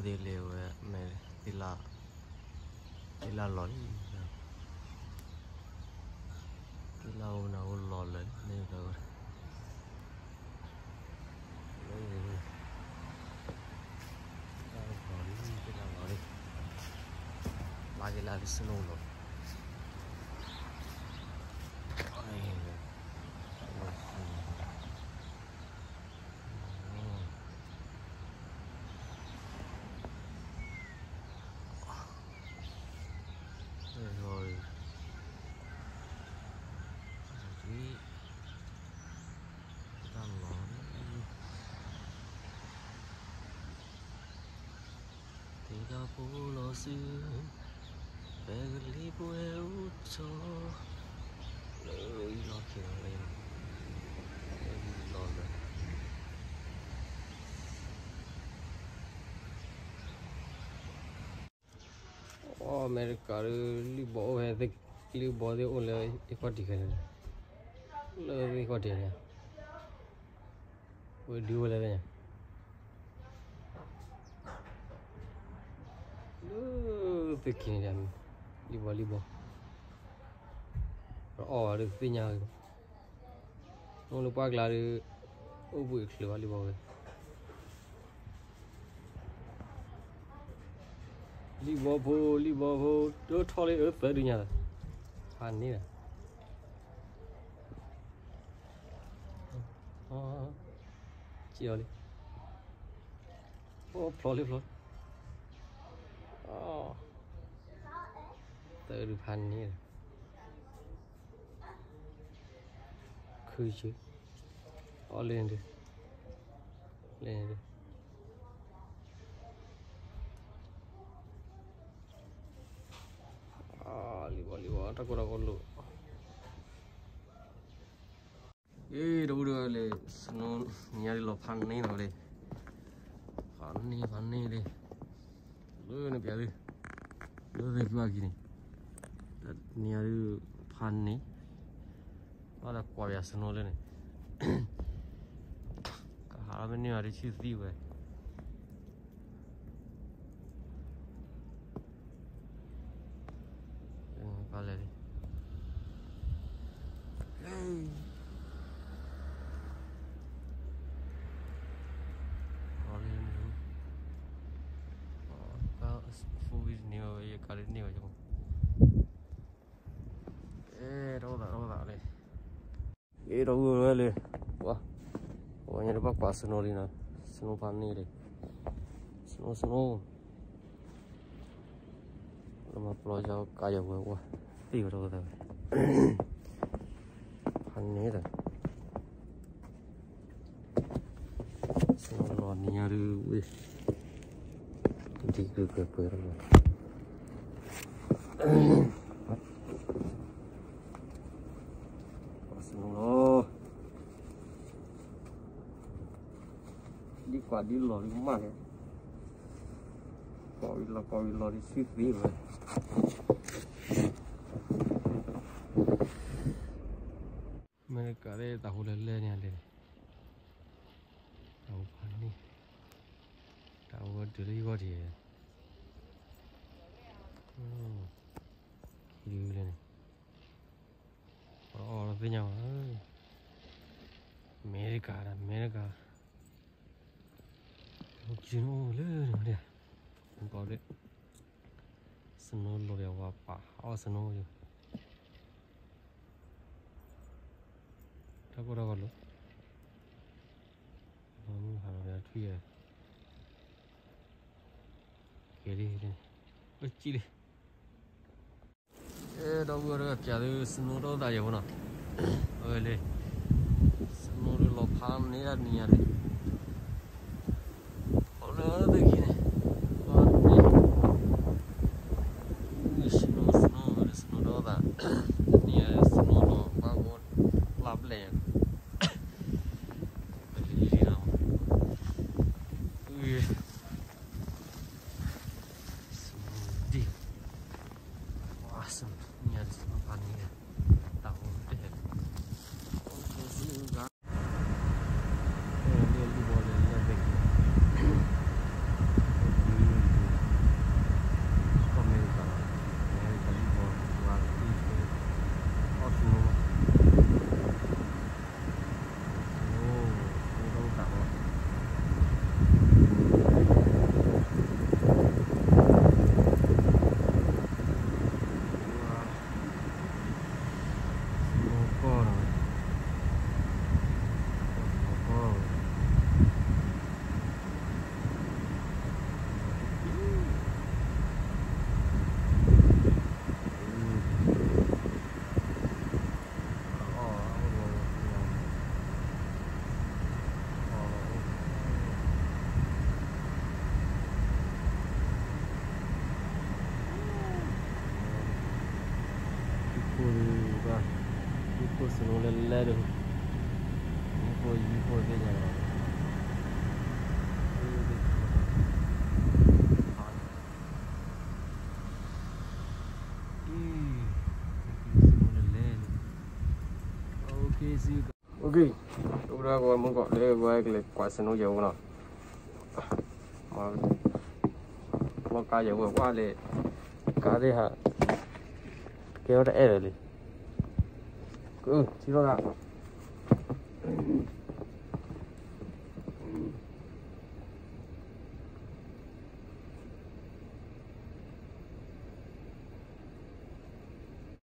သ့ၣ်လဲၤဝဲ မ့ၢ်သ့ၣ်လၣ်, သ့ၣ်လၣ်လီၤလံ, သ့ၣ်လၣ်အိၣ်နၤအိၣ်လီၤလၢာ်န့ၣ်လီၤ, သ့ၣ်လၣ်လီၤလံ, သ့ၣ်လၣ်လီၤလံ, လါက့ၤလါက့ၤ snow လီၤ. သ့ၣ်လၣ်ဖိလီၤစု, ပကလံၤပှဲၤ အိၣ်ထီၣ် လၢအံၤလီၤခံလီၤ, လၢအံၤလီၤလၢ အီ အမဲရကၤဒီး လံၣ်ဘီအိၣ်ဖဲ, လံၣ်ဘီသ့ၣ်အိၣ်လၢအ့ၣ်ခီၣ်ထံးခဲန့ၣ်, လၢအ့ၣ်ခီၣ်ထံးန့ၣ်, ဝဲဒုးဝဲလဲၣ်, လၢသုးက့ၤန့ၣ်, လံၣ်ဘီလံၣ်ဘီ, အီၣ်ဘၣ်ဒီးသ့ၣ်ညါဂ့ၤ, အိၣ်လၢပှၢ်ကျါဒီး အိၣ်ဘှံးအချၢဘၣ်လံၣ်ဘီဝဲ လံၣ်ဘီဖိ လံၣ်ဘီဖိ, ဒိၣ်ထီၣ်လံအၢသၢဒုညါလီၤ, ဖးန့ၢ်လီၤ, စံၣ်အီၤလံ, အိၣ်ဖျိလံဖျိ, သၢဒုဖးန့ၢ်လီၤ. ခုယု, အီၣ်လၢန့ၣ်ဒု, လၢန့ၣ်ဒု, လံၣ်ဘီလံၣ်ဘီ တၢ်ကိၢ်တၢ်ဂီၤလိာ်, အ့ တဝူဒီးလဲၤ snow နံၤညါဒုးလီၤဖးန့ၢ်လီၤလံ, ဖးန့ၢ်ဖးန့ၢ်လံ, လၢနပျးဒု, လၢသ့ၣ်ဖျၢၣ်ခံန့ၣ်, နံၤညါဒုးဖးန့ၢ်, ဘၣ်လၢကွၢ်ပျး snow လၢန့ၣ်, ကဟးလီၤမ့ၢ်န့ၢ်အီၤဒုးဆူၣ်သံဝဲ ပလဲၤလံ, four wheel န့ၢ်ဝဲ ယကါဒုးန့ၢ်ဝဲ, အဲ တအိၣ်သးတအိၣ်သးလံ. အ့ တဝူဝဲလံ, ဝဲညါတဘၣ်ကွၢ် snow လံနီၤ, snow ဖးန့ၢ်လံ, snow snow, လၢမၤပျီယီၤကါယီၤဝဲဝဲ, သ့ၣ်ဝဲတဝူသးဝဲ, ဖးန့ၢ်လံ, snow လီၤနံၤညါဒုးဝဲ, ဒ်ကပှဲၤပှဲၤလီၤ snow လီၤ, ဒ်ကွၢ်ဒ်လီၤဒုးမးန့ၣ်, ကိးဝံၤလီၤကိးဝံၤလီၤဒုးဆူၣ်သံဝဲ, အမဲရကၤသ့ၣ်တၢ်ဟူးလၢလဲၣ်န့ၣ်, တၢ်ဟူးဖးန့ၢ်, တၢ်ဟူးဝဲတုၤလၢယဂီၢ်ထံး, ခံဒုလၢန့ၣ်, အီၣ်လီၤသ့ၣ်ညါဘၣ်, အမဲရကၤဒီး အမဲရကၤ, အိၣ်ကံန့ၣ်အိၣ်လၢန့ၣ်ဒၣ်, ကီးဒၣ်, snow လီၤဒီးဝဲပာ်အီၣ် snow ယိၤ, တၢ်ကိၢ်တၢ်ဂီၤလိာ်, လီၤမုၢ်ဟးလီၤဒီးထွံၣ်ယဲ, ကဲလံ, အိၣ်ကံလံ. အဲ ဒီပုၢ်ဝဲၢ်တဂၤပျးသု snow တအိၣ်သးယဲၢ်ဖိနီၤ, အဝဲလံ, snow ဒုးလီၤဖးန့ၢ်ဒၣ်နံၤညါလံ, အိၣ်လၢသုးက့ၤန့ၣ်, န့ၣ်, snow snow ဝဲလၢ snow တအိၣ်သး, နံၤညါ snow လီၤဖးအိၣ်, ပျၢ်ဘျဲၣ်ညါ, ပလံၤလံၤနီၤ, အ snow ဒံး, ဝါ snow ညါ snow ဖးန့ၢ်, တၢ်အိၣ်တဲ, လၢလံဘီလၢလၢဘ့ၣ်, လံ လဲၤလဲၤဒီး ယဖိယဖိသ့ၣ်ညါလီၤ. Okay, see you guys. Okay, အိၣ်ဒီးပှၤမုၢ်ကီၢ်လၢ ဝဲကလဲၤကွၢ် snow ယဲၢ်ဝဲနီၤ. လီၤကါယဲၢ်ဝဲ ကွၢ်လၢ ကါသ့ၣ်ဟး ကဲဝဲတအဲၣ်ဒီးလံ. ကထံၣ်လီၤဂၤ